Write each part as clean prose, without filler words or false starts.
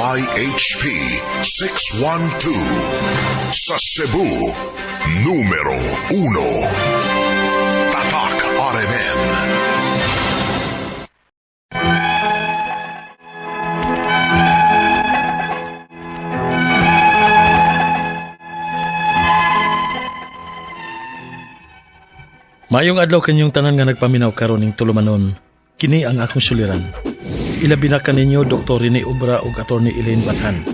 DYHP 612. Sa Cebu, numero 1. Tatak RMN. Maayong adlaw kanyong tanan nga nagpaminaw karon ning tulumanon. Kini ang akong suliran. Ilabi na kaninyo Dr. Rene Obra ug Attorney Elaine Bathan.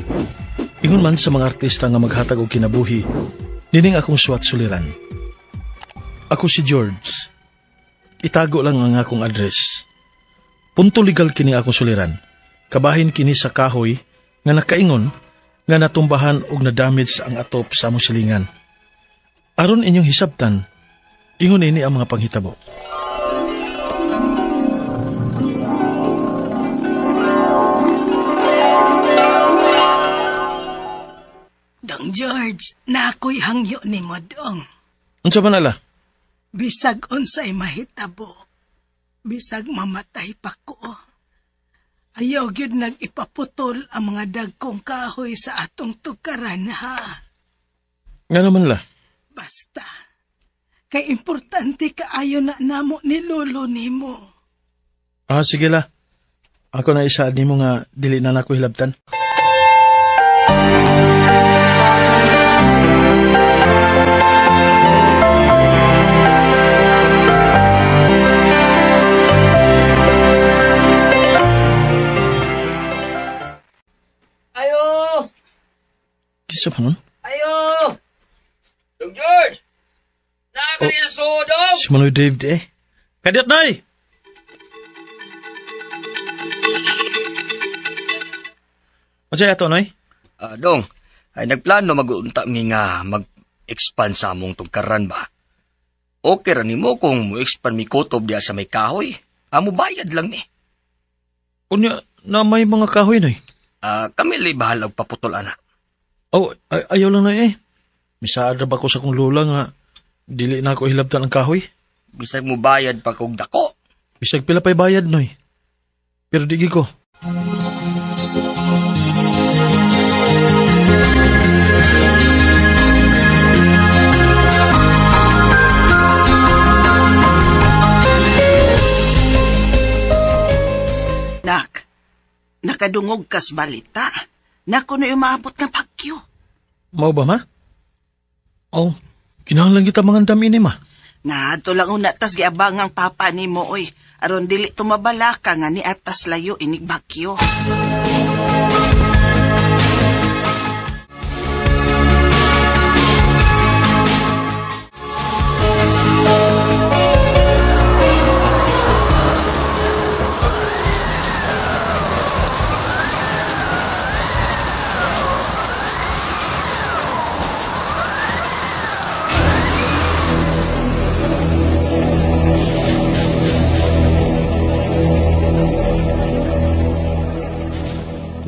Ingon man sa mga artista nga maghatag og kinabuhi, nining akong suwat suliran. Ako si George. Itago lang ang akong address. Punto legal kini akong suliran. Kabahin kini sa kahoy nga nakaingon nga natumbahan og na-damage ang atop sa among silingan. Aron inyong hisabtan, ingon ini ang mga panghitabo. Dong George, na ako'y hangyo ni mo dong. Unsa man ala? Bisag unsay mahitabo. Bisag mamatay pa ko. Ayaw gyud nag-ipaputol ang mga dagkong kahoy sa atong tukaran ha. Nga naman la. Basta. Kay importante kaayo na namo ni lolo nimo. Ah, sige la. Ako na isaad nimo nga dili na nako hilabtan. Ayo! Kisa pa nun? Ayo! Dong George! Nakakali sa sudong! Si Manoy Dave di eh. Kadyat nay! Unsa ato noy? Ah, dong, ay nagplano mag-unta mi nga mag-expand sa among tugkaran ba? Okay ra nimo kung mo-expand mi kutob diya sa may kahoy. Amo bayad lang ni. Unya na may mga kahoy noy. Ah, kami lay bahala og paputol ana. Oh, ayaw lang noy eh. Misaad ra ba ko sa akong lola nga dili na ako hilabtan ang kahoy? Bisag mo bayad pa kog dako. Bisag pila pa'y bayad noy. Pero di ko. Nak, nakadungog kas balita. Nako na umaabot nga bagyo. Mao ba ma? Oh, kinahanglan kita mga dami ni ma. Naadto lang una tas giabang ang papa nimo oy. Aron dili tumabala ka nga ni atas layo inig bagyo.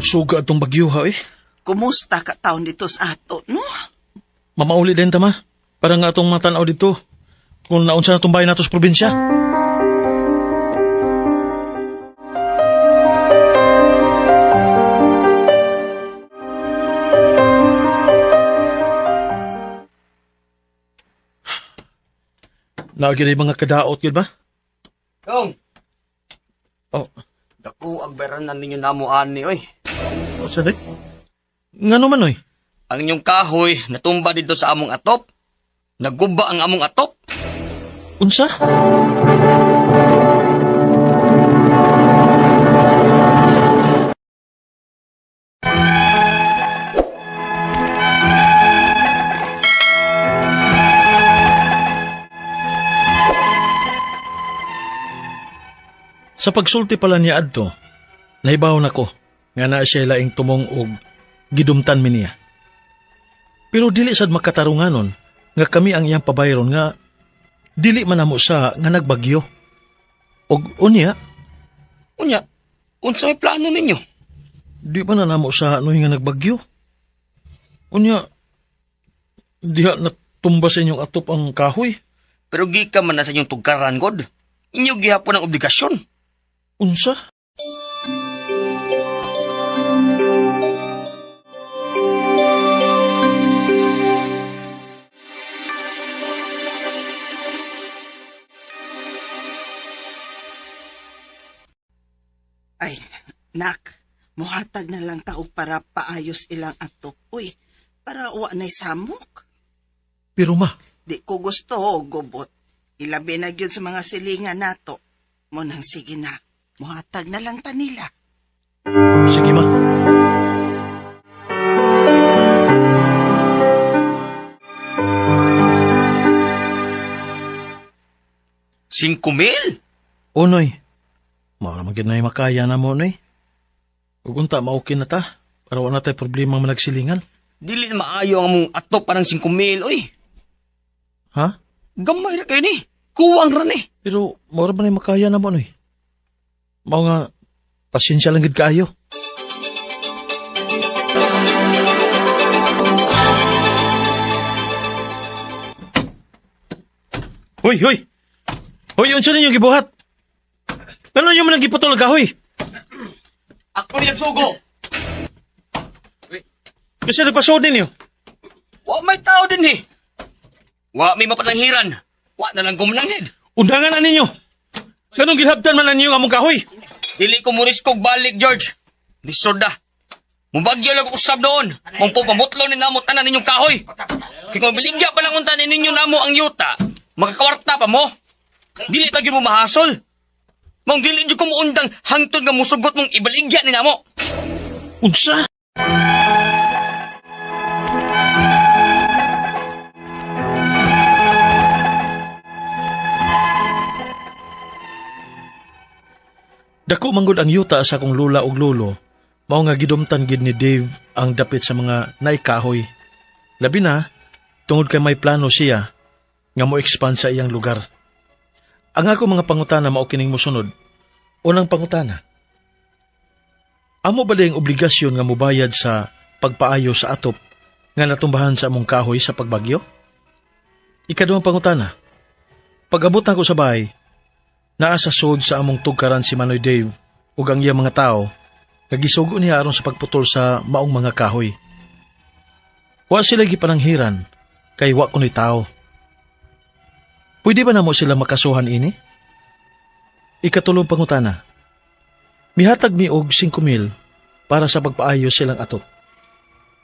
Suga atong bagyo ha eh. Kumusta ka taon dito sa ato, no? Mamauli din ta ma. Para nga atong matanaw dito. Kung naunsa na itong bahay nato sa probinsya. Lagi na yung mga kadaot yun ba? Dong, Oh, dako ang bayaran ninyo namo ani oy. oh sa day? Nga naman oy. Ang inyong kahoy natumba dito sa among atop. Naguba ang among atop. Unsa? Sa pagsulti pala niya adto, nahibaw nako nga naa siya laing tumong og gidumtan mi niya. Pero dili sad makatarunganon nga kami ang iyang pabayron nga dili man namo sa nga nagbagyo. Og unya, Unya, unsa may plano ninyo? di pa na namo sa noy nga nagbagyo. Unya, diha natumba sa inyong atop ang kahoy. Pero gikan man na sa inyong tugkaran, God. Inyo gihapon ang obligasyon. Unsa? Ay, nak, muhatag na lang ta og para paayos ilang atop. Uy, para wa na'y samok. Pero ma, Di ko gusto o gubot. Ilabi na gyud sa mga silingan nato. Munang sige na, muhatag na lang ta nila. Sige ma. 5,000? Unoy, mao ra man gyud na makaya na mo, Noy. Ug unta maokin na ta para wala tay problema managsilingan. Dili na maayo ang among atop parang 5,000, oy. Ha? Gamay ra kayo ni. Kuwang ra ni. Pero mao ra man ay makaya na mo, Noy. Mao nga pasensya lang gid kaayo. Hoy, hoy. Hoy, unsa ninyo gibuhat? Ngano ninyo man ang giputol ang kahoy? Ako ni nagsugo. Kasi nagpasuod ninyo. Wa may tao din eh. Wa may mapananghiran. Wa na lang gumananghid. Undangan na ninyo. Ganong gilhabtan man na ninyo ang among kahoy. Dili ko muriskog balik, George. Lisod na. Mubagyo lang ko usab doon. Mong pamutlo ni namo tanan ninyong kahoy. Kay kung biligya pa lang unta ninyo namo ang yuta, makakawarta pa mo. Dili ta gyud mo mahasol. Mong dili jud ko muundang hangtod nga musugot mong ibaligya ni namo. Unsa? Dako manggod ang yuta sa akong lula ug lolo, mao nga gidumtan gid ni Dave ang dapit sa mga naikahoy. Labi na, tungod kay may plano siya nga mo expand sa iyang lugar. Ang ako mga pangutana mao kining mosunod. Unang pangutana, amo ba ang obligasyon nga mobayad sa pagpaayo sa atop nga natumbahan sa among kahoy sa pagbagyo? Ikaduhang pangutana, pag-abot nako sa bahay, naa sa sod sa among tugkaran si Manoy Dave ug ang iyang mga tao nga gisugo niya aron sa pagputol sa maong mga kahoy. Wa sila gipananghiran kay wa kuno'y tao. Pwede ba namo sila makasuhan ini? Ikatulong pangutana, mihatag mi og 5,000 para sa pagpaayo silang atop.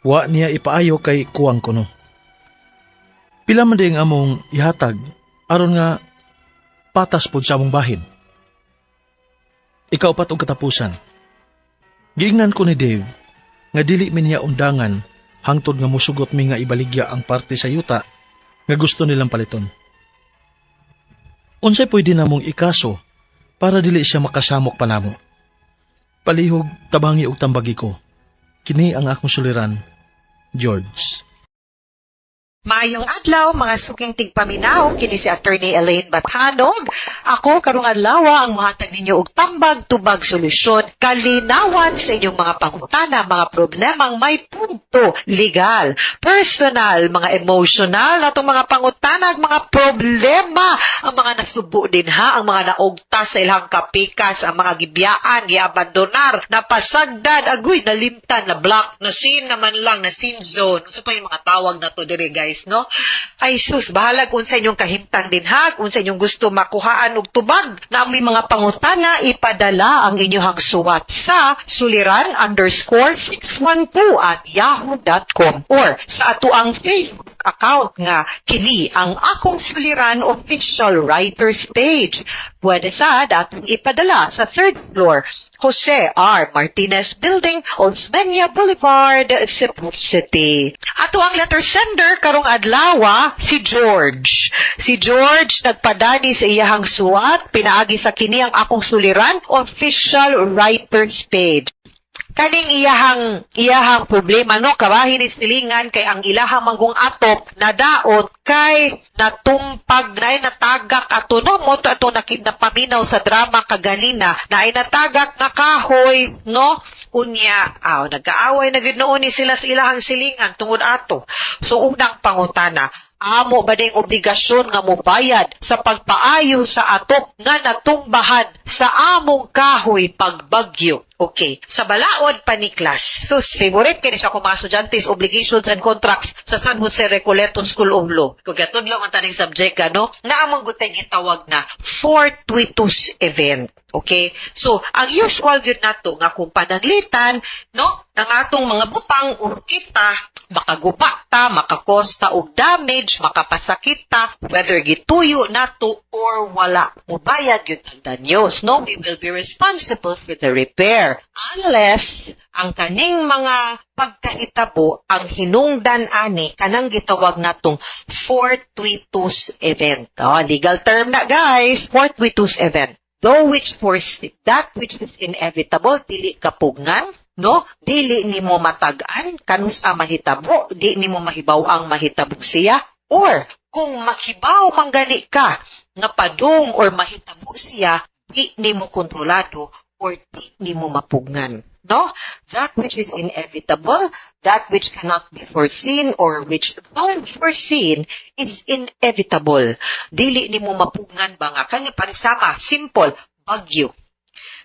Wa niya ipaayo kay kuwang kuno. Pila man di ang among ihatag aron nga patas pod sa among bahin. Ikaw pat og katapusan. Giingnan ko ni Dave nga dili mi niya undangan hangtod nga musugot mi nga ibaligya ang parte sa yuta nga gusto nilang paliton. Unsay pwede namong ikaso para dili siya makasamok pa namo. Palihog tabangi og tambagi ko. Kini ang akong suliran, George. Maayong adlaw mga suking tigpaminaw, kini si Attorney Elaine Bathanog. Ako karong adlaw ang mohatag ninyo og tambag tubag solusyon kalinawan sa inyong mga pangutana, mga problemang may punto legal, personal, mga emotional, atong mga pangutana, ang mga problema, ang mga nasubo din ha, ang mga naugta sa ilang kapikas, ang mga gibiyaan, giabandonar, napasagdan, agoy, nalimtan, na block, na sin naman lang, na sin zone. Unsa pa yung mga tawag na to dire guys, no? Ay sus, bahalag unsa inyong kahimtang din ha, unsa inyong gusto makuhaan og tubag na may mga pangutana, ipadala ang inyong suwat sa suliran_612@yahoo.com or sa atoang Facebook account nga kini ang Akong Suliran Official Writers Page. Pwede sad atong ipadala sa third floor, Jose R. Martinez Building, Osmeña Boulevard, Cebu City. Ato ang letter sender karong adlaw si George. Si George nagpadani sa iyahang suwat, pinaagi sa kini ang Akong Suliran Official Writers Page. Kaning iyahang problema no, kabahin ni silingan kay ang ilahang manggong atop nadaot kay natumpag na ay natagak ato no, mo to ato napaminaw sa drama kaganina na ay natagak nga kahoy no, unya aw nag-aaway na gid noon ni sila sa ilahang silingan tungod ato. So unang pangutana, Amo ba ning obligasyon nga mobayad sa pagpaayo sa atop nga natumbahan sa among kahoy pagbagyo? Okay. Sa balaod pa ni class. So, favorite kini sa akong mga estudyante, obligations and contracts sa San Jose Recoleto School of Law. Kung gatudlo man taning subject, ano, naamong gutay gitawag na fortuitous event. Okay? So, ang usual gyud nato nga kung pananglitan, no, ang atong mga butang or kita, makaguba ta, makakosta og damage, makapasakit ta, whether gituyo nato or wala. Mubayad gyud ang danyos, no? We will be responsible for the repair. Unless, ang kaning mga pagkahitabo, ang hinungdan ani, kanang gitawag natong fortuitous event. Oh, legal term na, guys. Fortuitous event. Though which foresee, that which is inevitable, dili kapugngan, no? Dili nimo matag-an kanusa mahitabo, di nimo mahibaw ang mahitabo siya, or kung makibaw man gani ka nga padung or mahitabo siya, di nimo kontrolado or di nimo mapugnan. No? That which is inevitable, that which cannot be foreseen or which, though foreseen, is inevitable. Dili nimo mapugnan ba nga kanya panisama, simple, bagyo.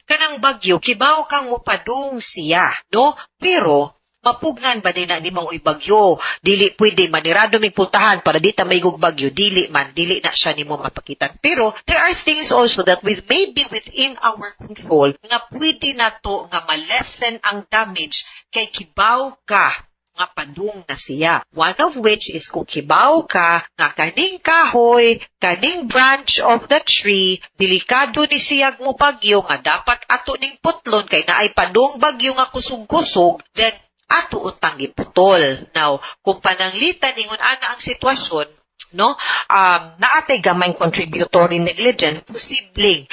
Kanang bagyo, kibaw kang mopadung siya, no? Pero mapugnan ba din na nimo, "Uy, bagyo, dili pwede manirado mig pultahan para di ta maigog bagyo"? Dili man, dili na siya nimo mapakitan. Pero there are things also that with maybe within our control nga pwede nato nga ma-lessen ang damage kay kibaw ka nga padung na siya. One of which is kung kibaw ka nga kaning kahoy, kaning branch of the tree, delikado ni siyag mo bagyo nga dapat ato ning putlon kay naay padung bagyo nga kusog-kusog, then ato untang giputol. Now, kung pananglitan ingon ana ang sitwasyon, no, naatay gamay contributory negligence, posibleng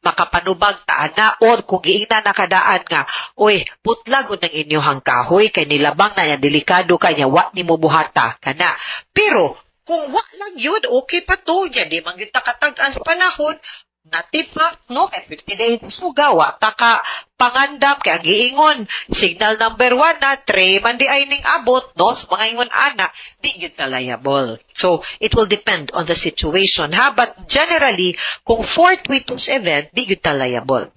makapanubag ta ana, or kung giingna na kadaan nga, "Oy, putla gud ng inyong kahoy kay nilabang na yan, delikado kanya," wa nimo buhata kana. Pero kung wa lang yun, okay pa to nya, di man gyud ta katag-an sa panahon natipak, no, kay 50 days suga, wa ta ka pangandam kay ang giingon signal number 1 na tray man di ay ning abot, no? So, mga ingon ana, di gyud ta liable. So it will depend on the situation, ha? But generally, kung fortuitous event, di gyud ta liable.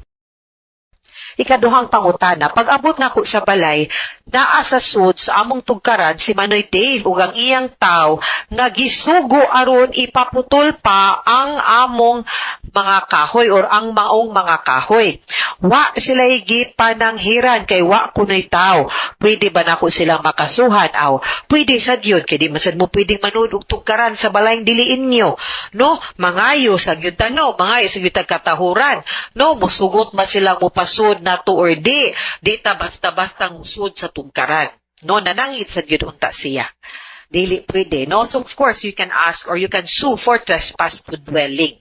Ikaduhang pangutana, pag abot nako sa balay, naa sa sud sa among tugkaran si Manoy Dave ug ang iyang taw nga gisugo aron ipaputol pa ang among mga kahoy or ang maong mga kahoy. Wa sila gipananghiran kay wa kunoy taw. Pwede ba nako silang makasuhan? Aw, pwede sad yun kay di man sad mo pwedeng manud og tugkaran sa balayng dili inyo. No, mangayo sa gyud ta, no, mangayo sa gyud katahuran. No, musugot man sila mupasud nato or di. Di ta basta-basta musud sa tugkaran. No, nanangit sa gyud unta siya. Dili pwede, no? So of course, you can ask or you can sue for trespass to dwelling.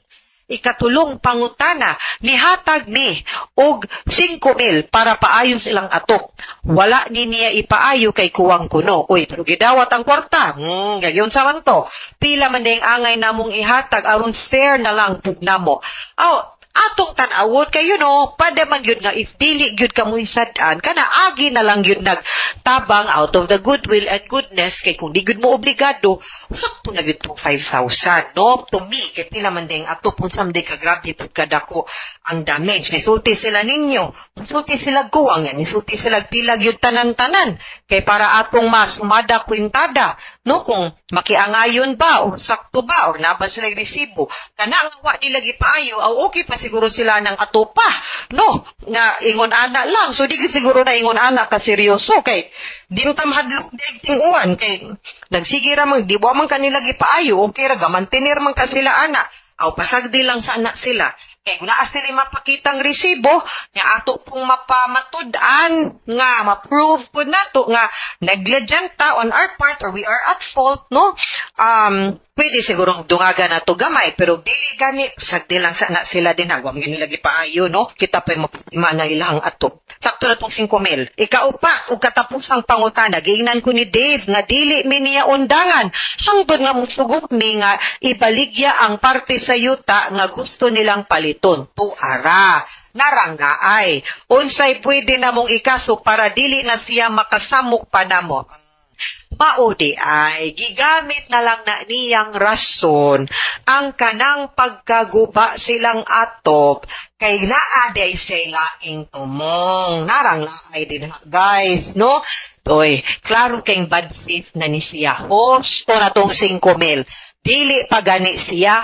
Ikatulong pangutana, nihatag mi og 5,000 para paayon silang atop. Wala ni niya ipaayo kay kuwang kuno. Uy, pero gidawat ang kwarta. Gayon sa man to. Pila man ding angay namong ihatag aron fair na lang pug namo? Aw, atong tan-awon kayo, no, pada man yun nga if dili gyud ka mo'y sad-an kana, agi na lang yun nagtabang out of the goodwill and goodness, kay kung di gyud mo obligado, sakto na gyud tong 5,000, no? To me, kay pila man ding atop, unsa man day ka grabe pud kadako ang damage? Nisulti sila ninyo, nisulti sila guwang yan, nisulti sila pila gyud tanan-tanan kay para atong masumada kwintada, no, kung makiangayon ba o sakto ba or naba sila resibo kana ang wa nila gipaayo. Aw, okay pa siguro sila ng atopa, no, nga ingon ana lang. So di gyud siguro na ingon ana ka seryoso kay di man ta mahadlok di tinguan kay nagsige ra man, di wa man kanila gipaayo, okay ra, gamantinir man ka sila ana. Aw, pasagdi lang sa anak sila kay kung naa sila mapakitang resibo nga ato pong mapamatud-an nga ma-prove pud nato nga negligent ta on our part or we are at fault, no, pwede siguro dungagan nato gamay. Pero dili gani, pasagdi lang sa na sila din, wa man nila gipaayo, no? Kita pa maputima ng ilang atop. Sakto na tong 5,000. Ikaupat ug katapusang pangutana, giingnan ko ni Dave nga dili mi niya undangan hangtod nga musugot mi nga ibaligya ang parte sa yuta nga gusto nilang paliton. Tuara naranggaay. Unsay pwede namong ikaso para dili na siya makasamok pa namo? Mao di ay gigamit na lang na niyang rason ang kanang pagkaguba silang atop kay naa di ay siya laing tumong. Narang laay din ha, guys, no? Oy, klaro kay bad faith na ni siya. Hosto na tong 5,000. Dili pa gani siya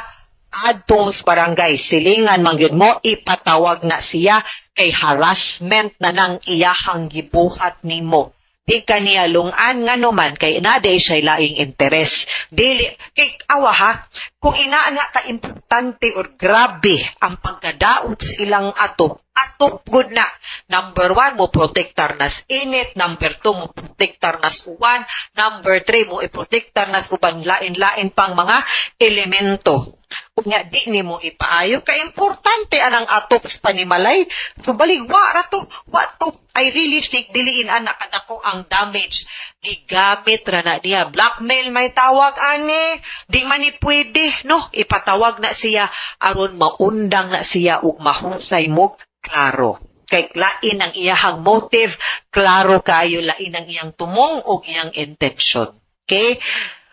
adtong sa barangay, silingan man gyud mo, ipatawag na siya kay harassment na nang iyahang gibuhat nimo. Di ka niya lungan ngano man kay naday siya laing interes. Dili kay awa ha, kung inaana ka importante or grabe ang pagkadaot sa ilang atop, atop gud na. Number 1, mo protektar nas init. Number 2, mo protektar nas uwan. Number 3, mo iprotektar nas uban lain-lain pang mga elemento. Unya di nimo ipaayo kay importante anang atop sa panimalay. So balig wa ra to, wa to. I really think diliin anak kadako ang damage. Gigamit ra na niya. Blackmail may tawag ani. Di man ni pwede, no? Ipatawag na siya aron maundang na siya ug mahusay mo klaro. Kay lain ang iyahang motive, klaro kayo lain ang iyang tumong ug iyang intention. Okay?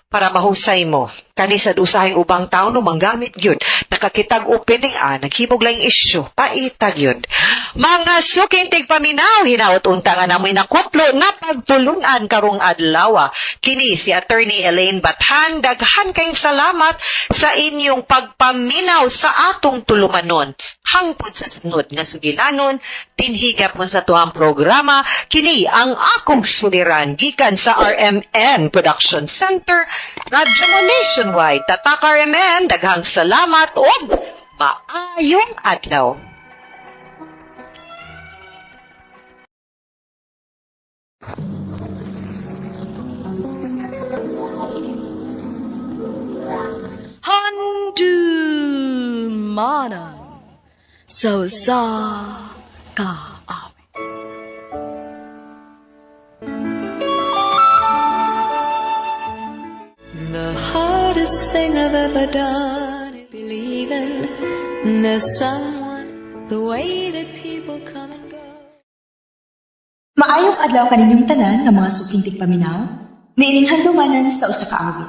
Para mahusay mo. Kani sad usahay ubang tao no manggamit gyud. Nakakitag opening naghimog lang issue. Paita gyud. Mga suking tigpaminaw, hinaot unta nga namoy nakutlo na pagtulunan karong adlaw. Kini si Attorney Elaine Bathan, daghan kayong salamat sa inyong pagpaminaw sa atong tulumanon. Hangtod sa sunod nga sugilanon, dinhigap mo sa tuang programa, kini ang akong suliran gikan sa RMN Production Center, Radyo Mo Nationwide. Tatak RMN, daghang salamat ug maayong adlaw. Handumanan sa usa ka awit. The hardest thing I've ever done is believing there's someone, the way that people come and go. Maayong adlaw kaninyong tanan nga mga suking tigpaminaw, niining handumanan sa usa ka awit.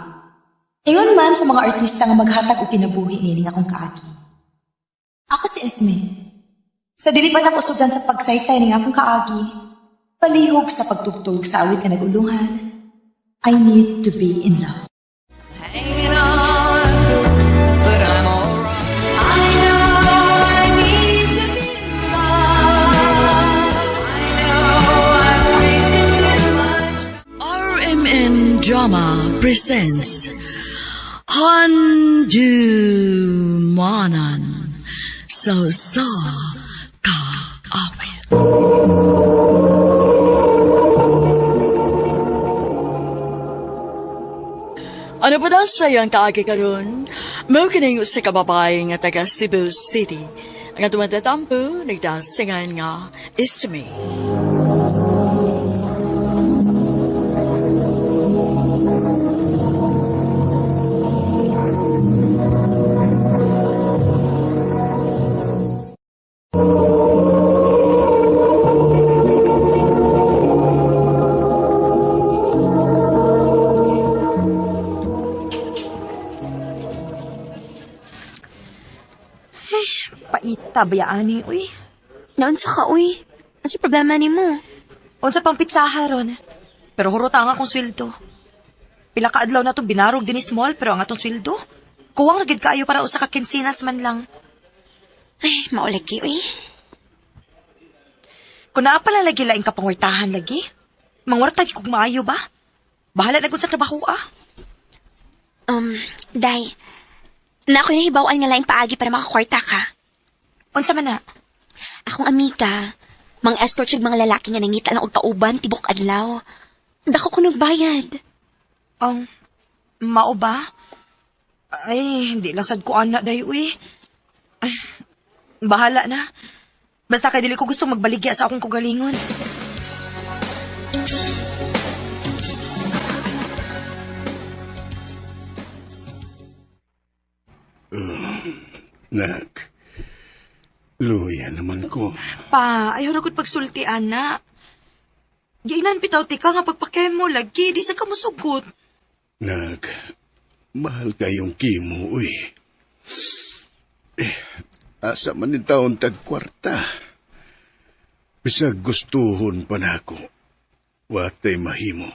Ingon man sa mga artista nga maghatag og kinabuhi niining akong kaagi. Ako si Esme. Sa dili pa nako sugdan sa pagsaysay ning akong kaagi, palihog sa pagtugtog sa awit nga nag-ulungan, I Need to Be in Love. Hanging on a hook, but I'm alright. I know I need to be in love. I know I've wasted too much. RMN Drama presents Handumanan sa usa ka awit. Ano pa daw sa'yo ang kaagi karon? Mao kining usa ka babae nga taga Cebu City. Ang atong tatampo nagdasingan nga Isme. Paita bayani, uy. Naunsa ka, uy? Ano problema nimo? Unsa pang pitsaha ron. Pero hurot ang akong sweldo. Pila ka adlaw na itong binarog din small pero ang atong sweldo. Kuwang ra gid kaayo para usa ka kinsinas man lang. Ay, maulagi, uy. Kung naa pala lagi laing kapangwartahan lagi. Mangwarta gyud kog maayo ba? Bahala na gud sa trabaho ah. Day, na ako'y nahibawan nga laing paagi para makakwarta ka. Unsa man na? Akong amiga, mang escort siya mga lalaki nga nangita lang og kauban tibok adlaw. Dako ko bayad. Ang mao ba? Ay, hindi lang sad ko ana day uy. Ay, bahala na. Basta kay dili ko gusto magbaligya sa akong kugalingon. Nak, luya naman ko. Pa, ayaw na gud pagsulti, ana. Giinan bitaw ti ka nga pagpakemo lagi, di sa ka musugot. Nak, mahal kayong kimo, uy. Eh, asa man ni taon tag kwarta. Bisag gustuhon pa nako. Watay mahimo.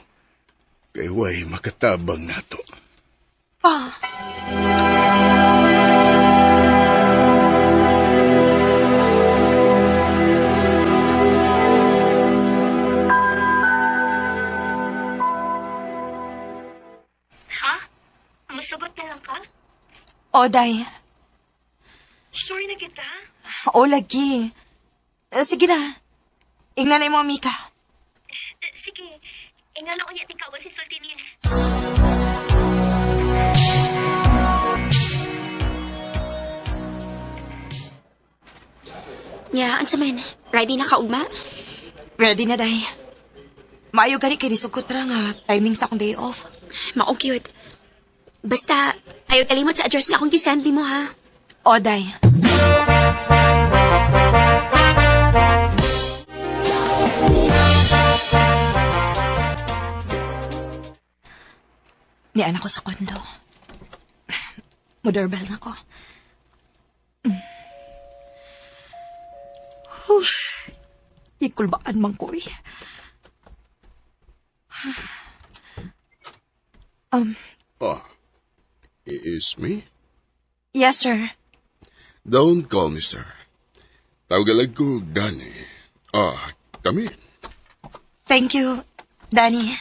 Kay way makatabang nato. Pa, Ha? Musugot na lang ka? Oday. Sure na kita? O lagi. Eh, sige na. Ingnan na mo, Mika. Sige, ingano ko niya tingkawan si Sultinin. Nya, unsa man? Ready na ka ugma? Ready na, day. Maayo gani kay nisugot ra nga timing sa akong day off. Mao cute. Basta, ayaw kalimot sa address nga akong gisend mo ha. Oday. Ni anak ko sa kondo. Mo-doorbell na ko. Huh. Ikulbaan man ko eh. Oh, is me? Yes, sir. Don't call me sir. Tawagalag ko Danny. Ah, kami. Thank you, Danny.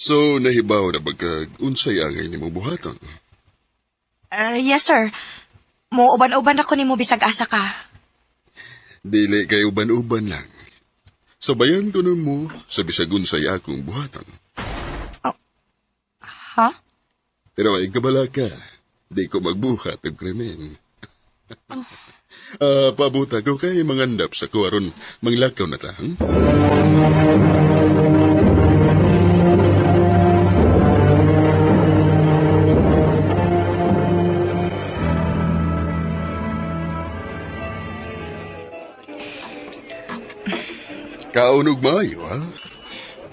So, nahibaw na ba kag unsay angay nimo buhaton? Yes, sir. Mo uban-uban ako nimo bisag asa ka. Dili kay uban-uban lang. Sabayan ko nun mo sa bisag unsay akong buhaton. Ha? Pero ay kabala ka, di ko magbuhat og krimen. Ah, pabuta ko kay mangandap sa kuwaron manglakaw na ta. Hmm? Kaunog maayo, ha?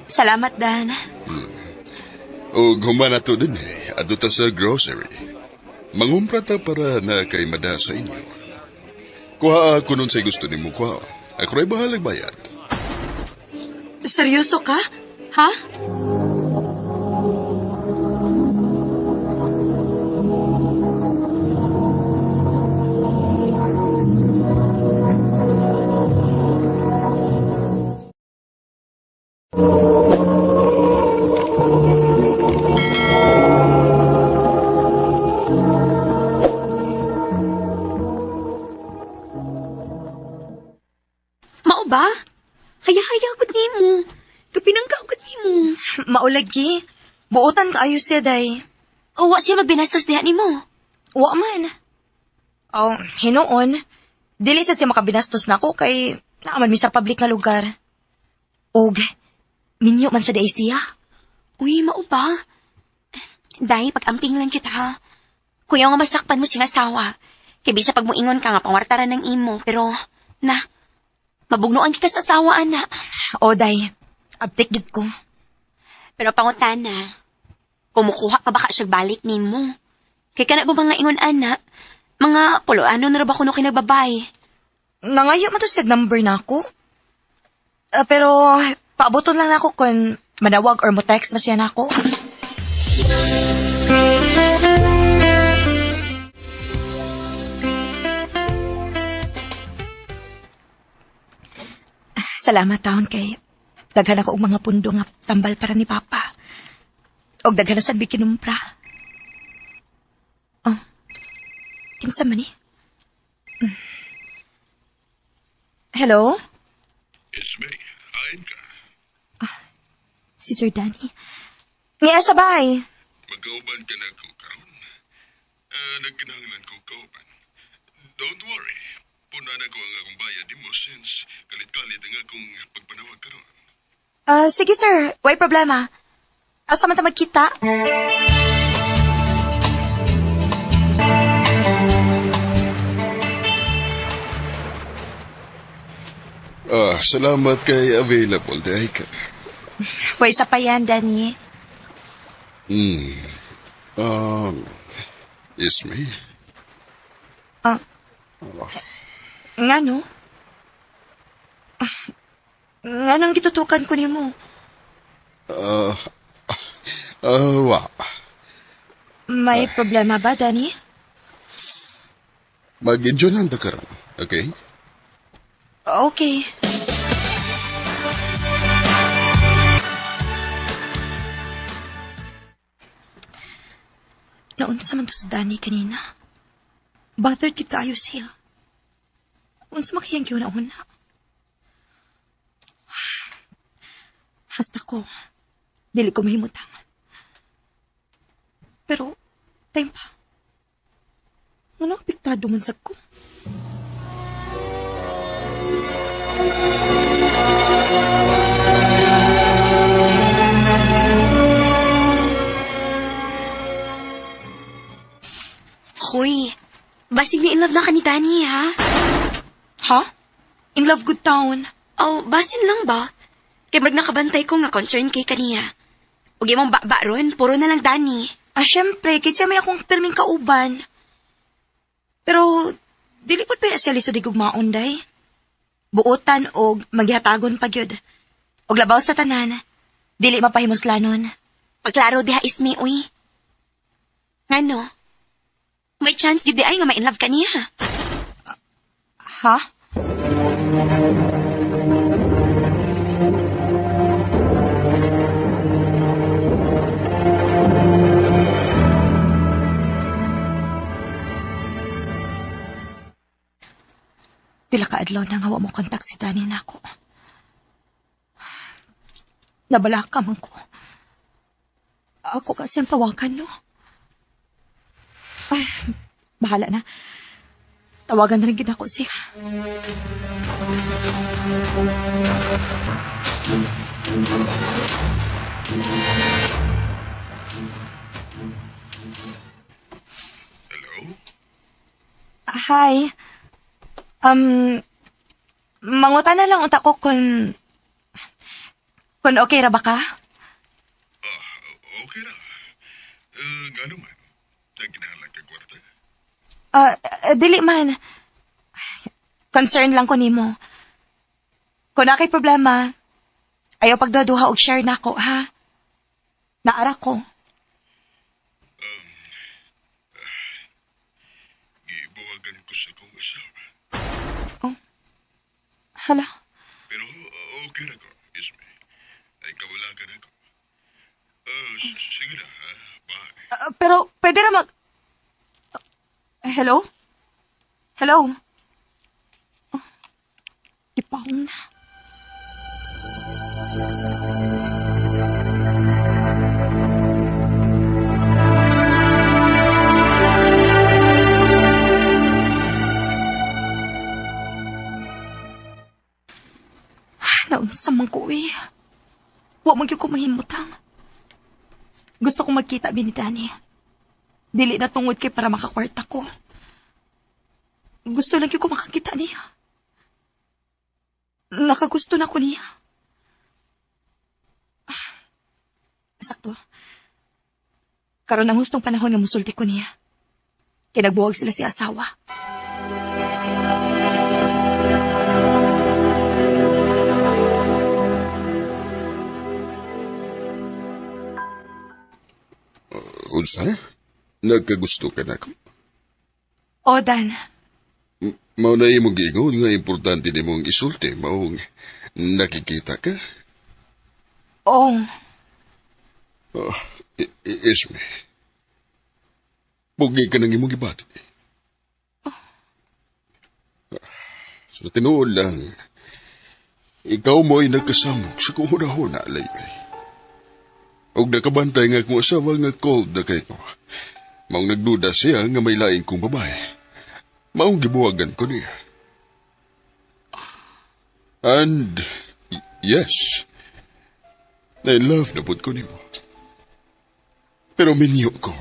Salamat, Dan. Og human na to din eh, adto ta sa grocery. Mangumpra ta para na kay mada sa inyo. Kuha ako nun sa gusto nimo kuha. Ako ra'y bahalag bayad. Seryoso ka? Ha? Mao ba? Haya-haya ko nimo. Kapinangka ko nimo. Maulagi. Buotan kaayo siya, day. O wa siya magbinastos diha nimo. Wa man. Oh, hinuon. Dili sad siya makabinastos nako kay naaman mi sa public nga lugar. Og minyo man sa day siya. Uy, mao ba? Dahil pag-amping lang kita ha. Kuya nga masakpan mo sing asawa. Kay bisa pag muingon ka nga pangwartaran ng imo, pero na mabugnoan kita sa asawa ana. O day, abtik gid ko. Pero pangutana, kumukuha pa ba ka siya balik nimo? Kay kana ba mga ingon ana, mga puloano na ra ba kuno kinagbabay? Nangayo man to siya number nako. Ah, pero paaboton lang nako kung manawag or mo text masya nako. Salamat taon kay daghan ako og mga pundo nga tambal para ni Papa. Og daghan na sad kinumpra. Oh. Kinsa man ni? Hello? It's me. Ayon ka. Si Sir Danny. Nga sa bay. Magkauban ka na ko karon. Ah, nagkinahanglan ko kauban. Don't worry. Puna na ko ang akong bayad nimo since kalit-kalit ang akong pagpanawag karon. Ah, sige sir, way problema. Asa man ta magkita? Ah, salamat kay available day ka. Pwesa pa yan, Danny. Isme, Ah, nga no? Ah, nga nang gitutukan ko nimo? Ah, ah, wa. May problema ba, Danny? Mag-enjoy lang ta karon, okay? Okay. Naunsa man to sa Danny kanina. Bothered gid kaayo siya. Unsa man kayang giuna-una? Hasta ko, dili ko mahimutang. Pero, time pa. Ano apektado man sa ko? Hoy, basig na in love na ka ni Danny, ha? Ha? In love good town. Oh, basin lang ba? Kay marag nakabantay ko nga concern kay kaniya. Ug imong ba ron, puro na lang Danny. Ah, syempre, kasi may akong pirming kauban. Pero, dili pod pa siya lisod igugmaon, day. Buotan og maghihatagon pa gyud. Og labaw sa tanan, dili mapahimuslanon. Pagklaro diha ismi, uy. Ngano? May chance gid di ay nga ma-in love ka niya. Ha? Pila ka adlaw na nga wa mo kontak si Danny nako. Nabala ka man ko. Ako kasi ang tawagan, no? Ay, bahala na. Tawagan na rin gid ako siya. Hello? Hi. Manguta na lang unta ko kung okay ra ba ka? Ah, okay na. Ngano man? Nagkinahanglan ka kwarta? Ah, dili man. Concern lang ko nimo. Kung na kay problema, ayaw pagduha og share nako, ha? Naara ko. Gibuwagan ko sa kong asawa. Hala. Pero okay na ko, Isme. Ay kawalagan ako. Sige na, ha? Bye. Ah, pero pwede ra mag... Ah, hello? Hello? Oh, gipahong na. Ah, naunsa man ko eh. Wa man gyud ko mahimutang. Gusto kong magkita bi ni Danny. Dili na tungod kay para makakwarta ko. Gusto lang gyud ko makakita niya. Nakagusto na ko niya. Ah, sakto. Karon ang hustong panahon nga musulti ko niya. Kinagbuwag sila si asawa. Unsa? Nagkagusto ka na ko? O, Dan. Mao na imong giingon nga importante nimong isulti, maong nakikita ka. Oo. Oh, Isme. Bugi ka ng imong gibati. Sa tinuod lang, ikaw mo'y nagkasamok sa kong huna-huna lately. Og nakabantay nga akong asawa nga cold na kay ko. Maong nagduda siya nga may laing kong babae. Maong gibuwagan ko niya. And, yes, na love na pud ko nimo. Pero minyo ko.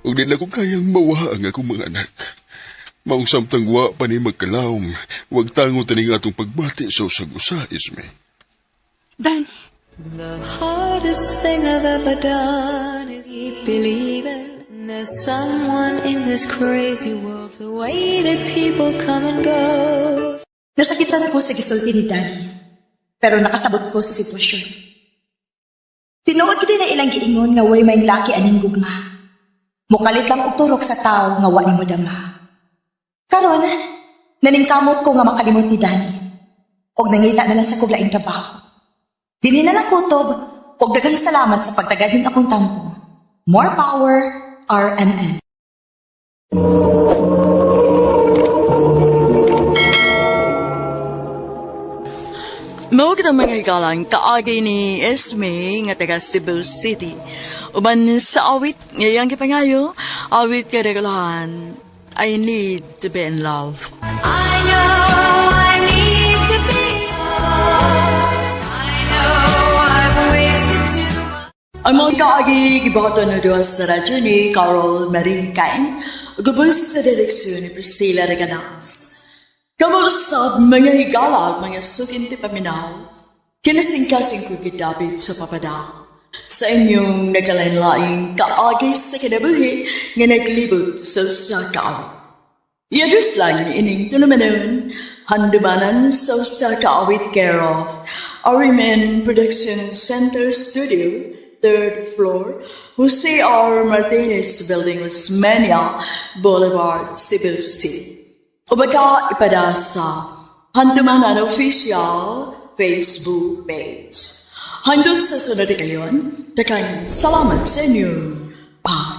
Ug di na ko kayang mawa ang akong mga anak. Maong samtang wa pa ni magkalawom, wag tango taning atong pagbati sa usag usa, Isme. Danny, The hardest thing I've ever done is keep believing there's someone in this crazy world. The way that people come and go. Nasakitan ko sa gisulti ni Danny. Pero nakasabot ko sa sitwasyon. Tinuod ko din na ilang giingon nga way may laki aning gugma. Mukalit lang og turok sa tao nga wa nimo dama. Karon, naningkamot ko nga makalimot ni Danny. Og nangita na lang sa kog laing trabaho. Dinhi na lang kutob, og daghang salamat sa pagtagad ning akong tampo. More power, RMN. Mao kita mga higalang kaagi ni Esme nga taga Cebu City. Uban sa awit ngayang gipangayo, awit kay regalahan. I need to be in love. I know I need to be loved. I know I've wasted too much. Ang mga kaagi gibuhaton na duha sa radyo ni Carol Marie Cain, gubos sa direksyon ni Priscilla Reganas. Kamo usab mga higala at mga sukinti paminaw, kinasingkasing ko gidapit sa papada. Sa inyong nagkalain-laing kaagi sa kinabuhi nga naglibot sa usa ka awit. I-address lang ining tulumanon, handumanan sa usa ka awit care of RMN Production Center Studio, third floor, Jose R. Martinez Building, Osmeña Boulevard, Cebu City. O baka ipada sa Handumanan Official Facebook page. Hanggang sa sunod kayon, daghang salamat sa inyong pag